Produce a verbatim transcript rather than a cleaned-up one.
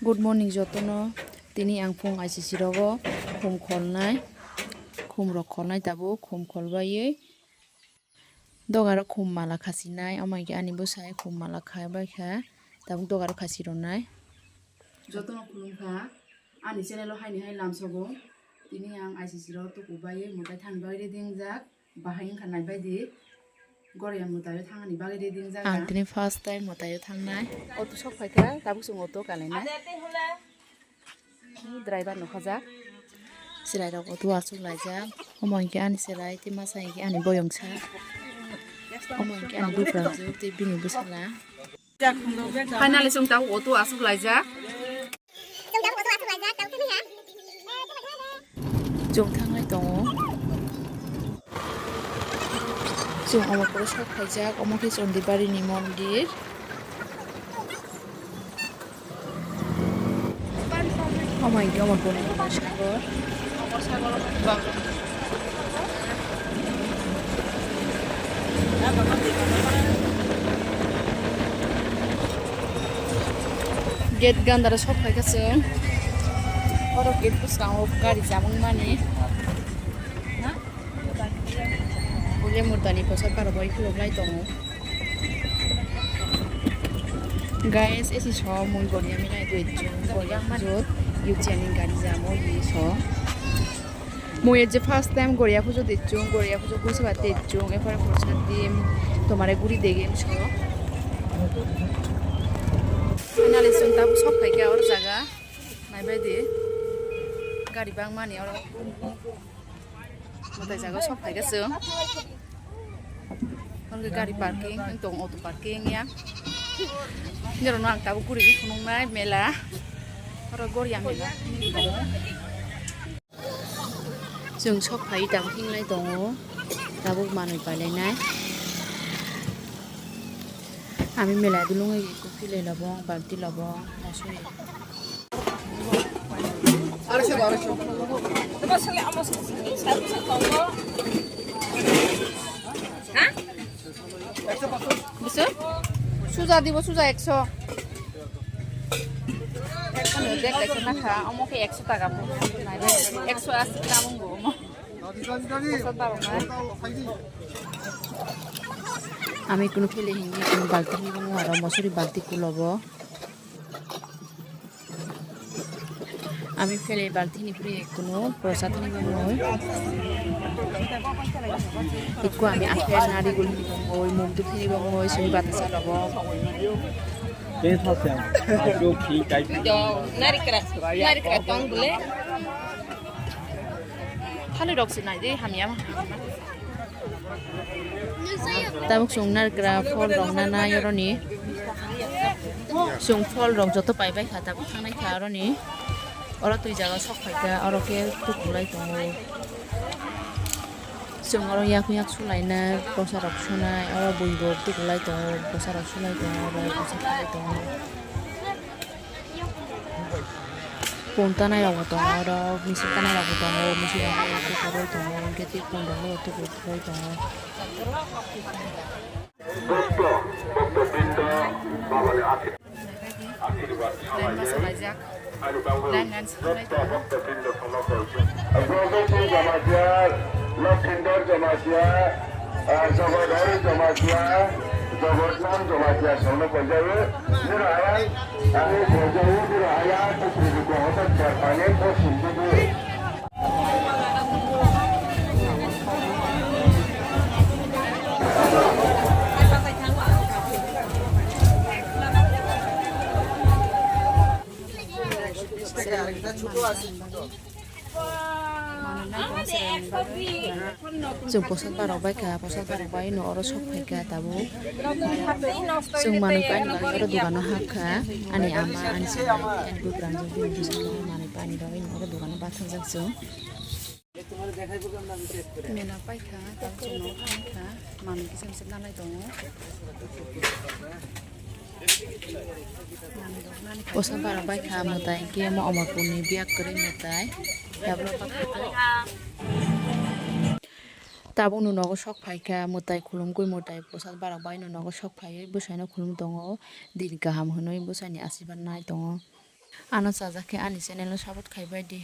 Good morning jotono. Tini ang phung I C C rogo khum kholnai, khum rok kholnai tabuk, khum kholbaiwi doga rok khum mala khasinai, omo hwnkhe ani bwsai khum mala khabaikha, tabuk doga rok khasi rwnai. Jotono khulumkha, ani channel o haini hai lamsogo. Tini ang I C C rogo tukubai mwtai thani bagwi ready wngjak. Bahai wngkha naibaidi, Goria mwtaio thangni bagwi ready wngjak. Ang tini first time mwtaio thangnai. Auto sok phaikha, tabuk chwng auto kalainai. Driver no khajak. Chwrairok auto achuk laijak. Omo hinkhe ani chwrai, tei masa hinkhe ani boyongsa. Omo hinkhe ani buphang tei bini bwsala. Finally, chwng tabuk auto achuk laijak. Chwng thanglai tongo. Chwng omo pore sok phaijak, omo khe Chondibari ni mondir. Omo hinkhe omo boni boni sagor. Gate gandaro sok phaikha chwng. Oro gate bwskango gari chamung mani. Bulia murtani posa parok bai khuluk lai tongo. Guys, esi so mui goria minai dui chwng goria jot yukjani gari jamo ye so. Mui je first time goria pujo de chwng, goria pujo pujo ba de chwng, ephar porsa dim tomare guri dege so. Finally chwng tabuk sok phaikha or jaga. Naibaidi gari bangmani oro. Mwtai jaga sok phaikha chwng. Oro gari parking wng tong, auto parking ya. Norok no ang tabuk guri phunuknai mela. Oro goria mela. Chwng sok phai tang hinglai tongo. Tabuk manwi pailainai. Ami mela dulung eko philai lobong, balti lobong, mosori. Biso? Suja dibo, suja ekso. Ekso ni bag kaisa nakha, omo khe ekso taka po. Ekso asi gram wngbo omo. Ami kunu phele hinwi kunu balti hinwi aro mosori balti kulobo. Ami phele balti ni phuri kunu prosad ni bangwi. Ikko ami aphel nari gul ni bangwi, mumtu phini bangwi, sumi batasa lobo. Nari kra, nari kra tong bole. Thali rok se nai de hamya ma. Tabuk chwng narikra phol rok nanai oroni. Chwng phol rok joto paibai kha, tabuk thangnai kha oroni. Oro twi jaga sok phaikha, oro khe tukulai tongo. Chwng oro yak yak sulainai, kosa rok sunai, oro bui bo tukulai tongo, kosa rok sulai tongo, oro kosa khalai tongo. Pon tanai rok bo tongo, oro misil tanai rok bo tongo, misil rok bo tukurwi tongo, hwnkhe tei pon rok bo tukurwi tongo. Line basa laijak. Line line si thangwi tongo. Jamatia, Lakhindar Jamatia, ah, Jabadhar Jamatia, Jabadnam Jamatia songno paijago. Nira hayang, ani paijago, nira hayang, kukri kukri hotak jar pani, posim dudu. Chwng posok barok bai kha, posok barok bai no oro sok phai kha tabuk. Chwng manwi paini bagwi oro dogano hap kha. Ani ama, ani chwng, ani bwkrang jok bini bwskango manwi paini bagwi no oro dogano bathajak chwng. Mela paikha, tabuk chwng nogo thangkha, manwi kisa kisa nanai tongo. Posa barok bai kha mwtai, hwnkhe omo Omorpurni biyak kwrwi mwtai. Tabuk tabukno nogo sok phaikha mwtai khulumgwi, mwtai posa barok baino nogo sok phaiwi bwsaino khulum tongo, din kaham hwnwi bwsaini asirwad nai tongo. Ano chajak khe ani channel no support khaibai di.